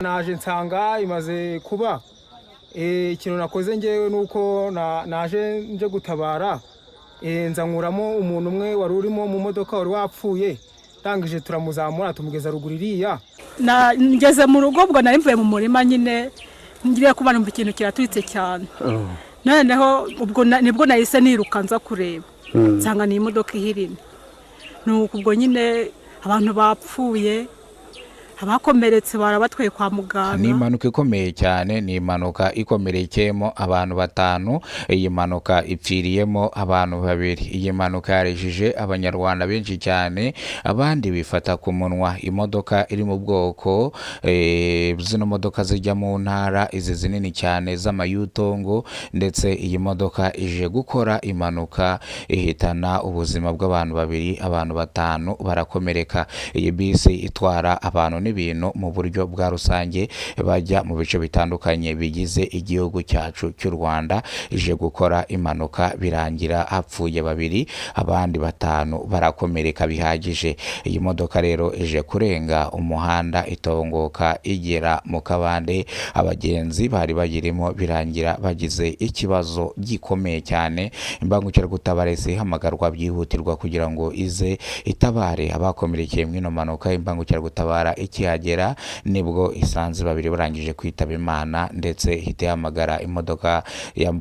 Naje nsanga imaze kuba. Ikintu nakoze ngewe ni uko naje nje gutabara, nza nkuramo umuntu umwe wari urimo mu modoka wari wapfuye, ndangije turamuzamura tumugeza ruguru iriya. Ngeze mu rugo, ubwo nari mvuye mu murima nyine, ngiye kuba numva ikintu kiraturitse cyane. Noneho ubwo nibwo nahise niruka nza kureba, nsanga ni imodoka ihirimye. Nuko ubwo nyine abantu bapfuye, abakomeretse barabatwaye kwa muganga. Ni impanuka ikomeye cyane, ni impanuka ikomerekeyemo abantu batanu. Iyi mpanuka ipfiriyemo abantu babiri. Iyi mpanuka yarejije Abanyarwanda benshi cyane, abandi bifata ku munwa. Imodoka iri mu bwoko zino modoka zijya mu ntara, izi zinini cyane z'amayutongo, ndetse iyi modoka ije gukora impanuka ihitana ubuzima bw'abantu babiri, abantu batanu barakomereka. Iyi bisi itwara abantu n'ibintu mu buryo bwa rusange bajya mu bice bitandukanye bigize igihugu cyacu cy'u Rwanda, ije gukora impanuka birangira hapfuye babiri, abandi batanu barakomereka bihagije. Iyi modoka rero ije kurenga umuhanda itongoka igera mu kabande, abagenzi bari bayirimo birangira bagize ikibazo gikomeye cyane. Imbangukiragutabara yahise ihamagarwa byihutirwa kugira ngo ize itabare abakomerekeye muri ino mpanuka. Imbangukiragutabara ikihagera nibwo isanze babiri barangije kwitaba Imana, ndetse ihita ihamagara imodoka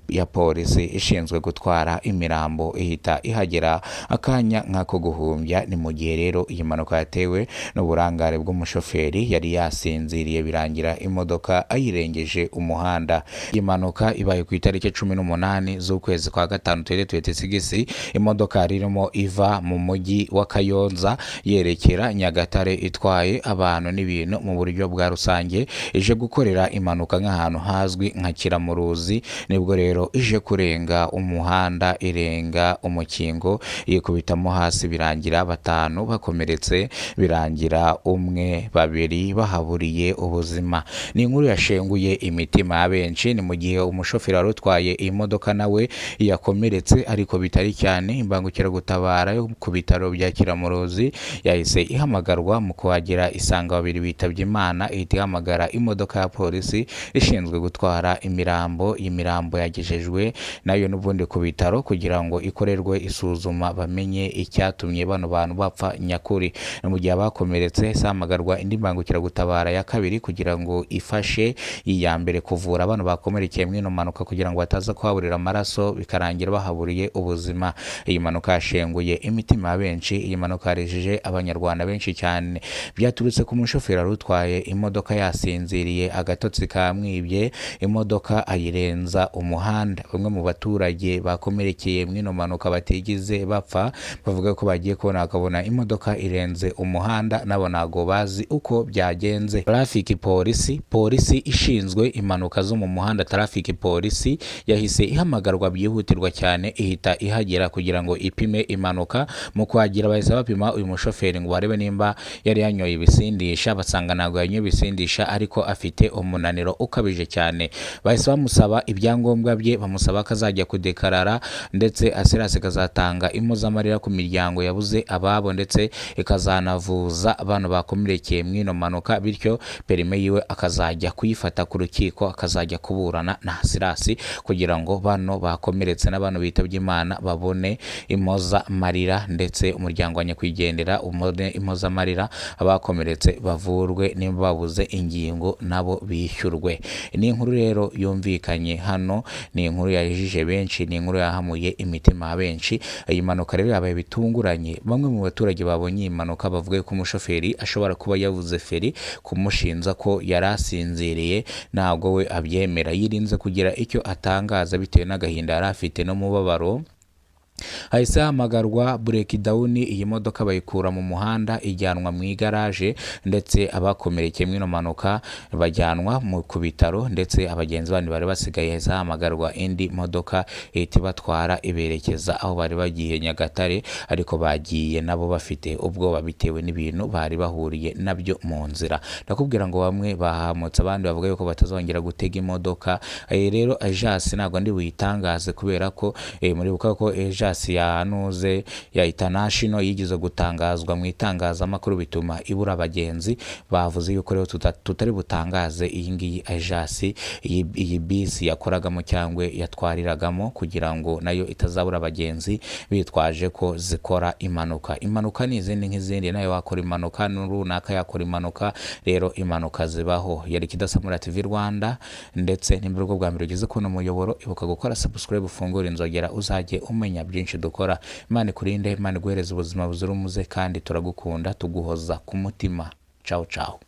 ya polisi ishinzwe gutwara imirambo, ihita ihagera akanya nk'ako guhumbya. Ni mu gihe rero iyi mpanuka yatewe n'uburangare bw'umushoferi, yari yasinziriye birangira imodoka ayirengeje umuhanda. Iyi mpanuka ibaye ku itariki 18 z'ukwezi kwa gatanu 2026. Imodoka yari irimo iva mu mujyi wa Kayonza yerekera Nyagatare, itwaye abantu n'ibintu mu buryo bwa rusange, ije gukorera impanuka nk'ahantu hazwi nka Kiramuruzi. Nibwo rero ije kurenga umuhanda, irenga umukingo, yikubitamo hasi, birangira batanu bakomeretse, birangira umwe, babiri bahaburiye ubuzima. Ni inkuru yashenguye imitima ya benshi. Ni mu gihe umushoferi wari utwaye iyi modoka nawe yakomeretse ariko bitari cyane. Imbangukiragutabara yo ku bitaro bya Kiramuruzi yahise ihamagarwa, mu kuhagera isanga babiri bitabye Imana, ihita ihamagara imodoka ya polisi ishinzwe gutwara imirambo. Iyi mirambo yagejejwe nayo n'ubundi ku bitaro kugira ngo ikorerwe isuzuma, bamenye icyatumye bano bantu bapfa nyakuri. Ni mu gihe abakomeretse hahise hahamagarwa indi mbangukiragutabara ya kabiri kugira ngo ifashe iya mbere kuvura bano bakomerekeye muri ino mpanuka, kugira ngo bataza kuhaburira amaraso bikarangira bahaburiye ubuzima. Iyi mpanuka yashenguye imitima ya benshi, iyi mpanuka yarejeje Abanyarwanda benshi cyane. Byaturutse ku mushoferi wari utwaye imodoka yasinziriye, agatotsi kamwibye, imodoka ayirenza umuhanda. Bamwe mu baturage bakomerekeye muri ino mpanuka batigeze bapfa bavuga ko bagiye kubona bakabona imodoka irenze umuhanda, nabo ntago bazi uko byagenze. Traffic polisi, polisi ishinzwe impanuka zo mu muhanda, traffic polisi yahise ihamagarwa byihutirwa cyane, ihita ihagera kugira ngo ipime impanuka. Mu kuhagera bahise bapima uyu mushoferi ngo barebe nimba yari yanyoye ibisindisha, basanga ntabwo yanyoye ibisindisha ariko afite umunaniro ukabije cyane. Bahise bamusaba ibyangombwa bye, bamusaba ko azajya kudekarara, ndetse assurance ikazatanga impozamarira ku miryango yabuze ababo, ndetse ikazanavuza abantu bakomerekeye muri ino mpanuka, bityo permis yiwe akazajya kuyifata ku rukiko, akazajya kuburana na assurance kugira ngo bano bakomeretse n'abantu bitabye Imana babone impozamarira, ndetse umuryango wa nyakwigendera ubone impozamarira, abakomeretse bavurwe, nimba babuze ingingo nabo bishyurwe. Ni inkuru rero yumvikanye hano, ni inkuru yajije benshi, ni inkuru yahamuye imitima ya benshi. Iyi mpanuka rero yabaye bitunguranye. Bamwe mu baturage babonye iyi mpanuka bavuga ko umushoferi ashobora kuba yabuze feri, kumushinja ko yari asinziriye ntabwo we abyemera. Yirinze kugira icyo atangaza bitewe n'agahinda yari afite n'umubabaro. Hahise hahamagarwa breakdown, iyi modoka bayikura mu muhanda ijyanwa mu igaraje, ndetse abakomerekeye muri ino mpanuka bajyanwa ku bitaro, ndetse abagenzi bandi bari basigaye hahise hahamagarwa indi modoka ihita ibatwara iberekeza aho bari bagiye Nyagatare, ariko bagiye nabo bafite ubwoba bitewe n'ibintu bari bahuriye nabyo mu nzira. Ndakubwira ngo bamwe bahamutse, abandi bavuga yuko batazongera gutega imodoka. Rero Agence ntabwo ndi buyitangaze kubera ko muribuka ko Agence Agence ya Nuze ya International yigeze gutangazwa mu itangazamakuru bituma ibura abagenzi. Bavuze yuko rero tutari butangaze iyi ngiyi agence iyi bisi yakoragamo cyangwa yatwariragamo, kugira ngo nayo itazabura abagenzi bitwaje ko zikora impanuka. Impanuka ni izindi nk'izindi, nayo wakora impanuka, n'urunaka yakora impanuka, rero impanuka zibaho. Yari Kidasamura TV Rwanda, ndetse nimba aribwo bwa mbere ugeze kubona umuyoboro, ibuka gukora subscribe, ufungure inzogera, uzajye umenya byinshi dukora. Imana ikurinde, Imana iguhereze ubuzima buzira umuze, kandi turagukunda, tuguhoza ku mutima. Ciao ciao.